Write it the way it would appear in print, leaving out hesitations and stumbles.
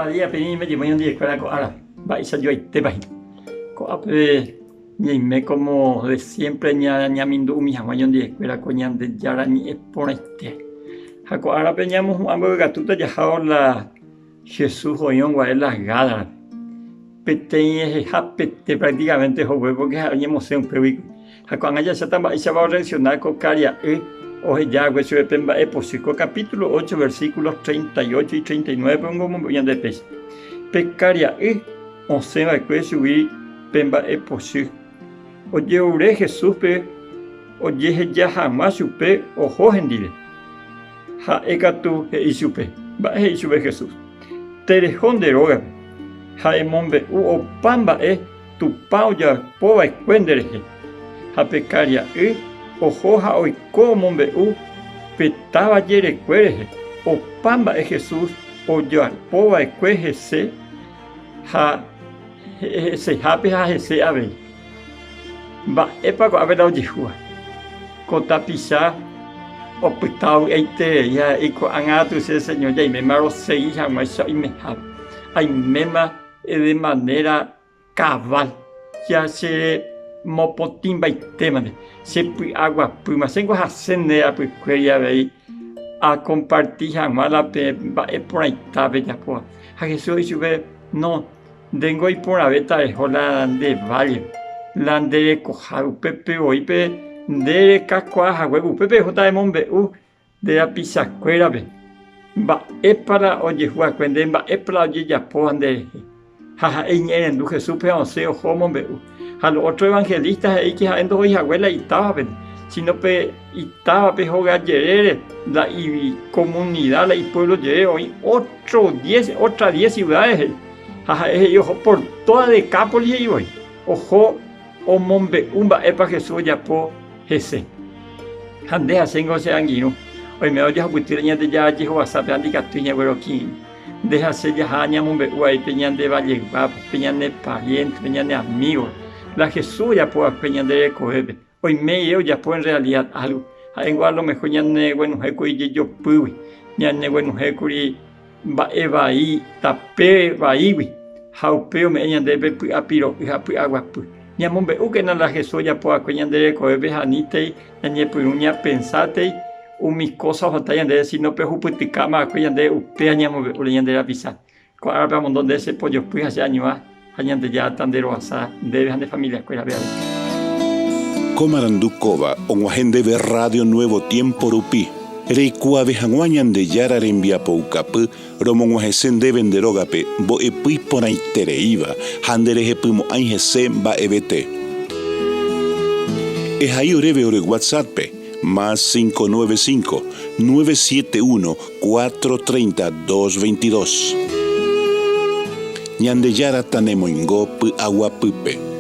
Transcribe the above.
Káda día pe ñañeme'ẽjevy ñandivekuéra ko árape, mba'éicha joaitépa hína. Ko'ápe ñaime como de siempre ñamindu'umi hag̃ua ñandivekuéra ko Ñandejára ñe'ẽ porãite. Ha ko árape ñamohu'ã mbeguekatúta jahávo la Jesús oĩrõ guare las Gádarape. Peteĩ ehehapete prácticamente hogue porque ha'e oñemosẽ upégui. Ha ko'ág̃a jahecháta mba'éichapa orreacciona ko karia'y oheja hague chupe pe mba'epochy. Ko capítulo 8, versículos 38 y 39-pe omombe'u ñande péicha, Pe karia'y osẽ va'ekue chugui pe mba'epochy. Ojeure Jesúspe ojeheja hag̃ua chupe oho hendive. Ha'e katu he'i chupe, Mba'e he'i chupe Jesús? Tereho nde rógape ha emombe'u opa mba'e Tupã ojapo va'ekue nderehe. Ha pe karia'y oho ha oiko omombe'u pe táva jerekue rehe opa mba'e Jesús ojapo va'ekue hese ha hesehápe ha hese avei. Mba'épa ko'ápe la ojehúva? Ko tapicha opyta ovy'aiterei ha he'i ko'ág̃a katu che Señor jaiméma rosegi hag̃uáicha oimehápe. Aiméma de manera cabal, ja che mopotĩmbaitémante, che py'aguapýma, chéngo hasẽ nde apykuéri avei akomparti hag̃ua la pe mba'e porãita pejapóva. Ha Jesús he'i chupe, No, ndéngo iporãvéta reho la nde vállepe, la nde rekoha, upépe voi pe nde rekakuaa haguépe, upépe rehóta emombe'u Nde rapichakuérape, mba'épa la ojehu va'ekue ndéve, mba'épa la ojejapóva nderehe. Ha ha'e iñe'ẽrendu Jesúspe ha osẽ oho omombe'u. Ha lo ótro evangelista he'i ke ha'e ndohói hague la itávape, síno pe itávape hóga jerére, la ikomunida, la ipuévlo jerére oĩ ótro diez, ótra diez siudáre he'i. Ha ha'e he'i oho por tóda Decápolis he'i voi, oho Omombe'u mba'épa Jesús ojapo hese. Ha nde ha chéngo che angirũ, oiméva ojehupytýre Ñandejára jehovasápe ha ndikatúi ñaguerokirirĩ. Nde ha che jaha ñamombe'u avei pe ñande valleguápe, pe ñane pariénte, pe ñane amígope, la Jesús ojapo va'ekue ñande rekovépe. Oime rire ojapo en realidad álgo, ha'éngo a lo mejor ñaneguenohẽkuri jejopýgui, ñaneguenohẽkuri mba'e vai tape vaígui ha upéi ome'ẽ ñandéve pe py'apiro'y ha py'aguapy. Ñamombe'úkena la Jesús ojapo va'ekue ñande rekovépe ha anítei ñañepyrũ ñapensátei umi kósa ohata ñandéve, síno pe ohupytykáma va'ekue ñandéve upéva ñamombe'úre ñande rapicha. Ko árape amondo nde che pojopy ha che añuã ha Ñandejára tanderoasa ndéve ha nde familiakuérape avei. Ko marandu kóva og̃uahẽ ndéve Radio Nuevo Tiempo rupi, reikuaave hag̃ua Ñandejára rembiapoukapy romog̃uahẽse ndéve nde rógape mbo'epy iporãitereíva ha nderehepymo'ãi hese mba'evete. Ehai oréve ore WhatsApp-pe, más 595 971 430 222. Ñandejára tanemoingo py'aguapýpe.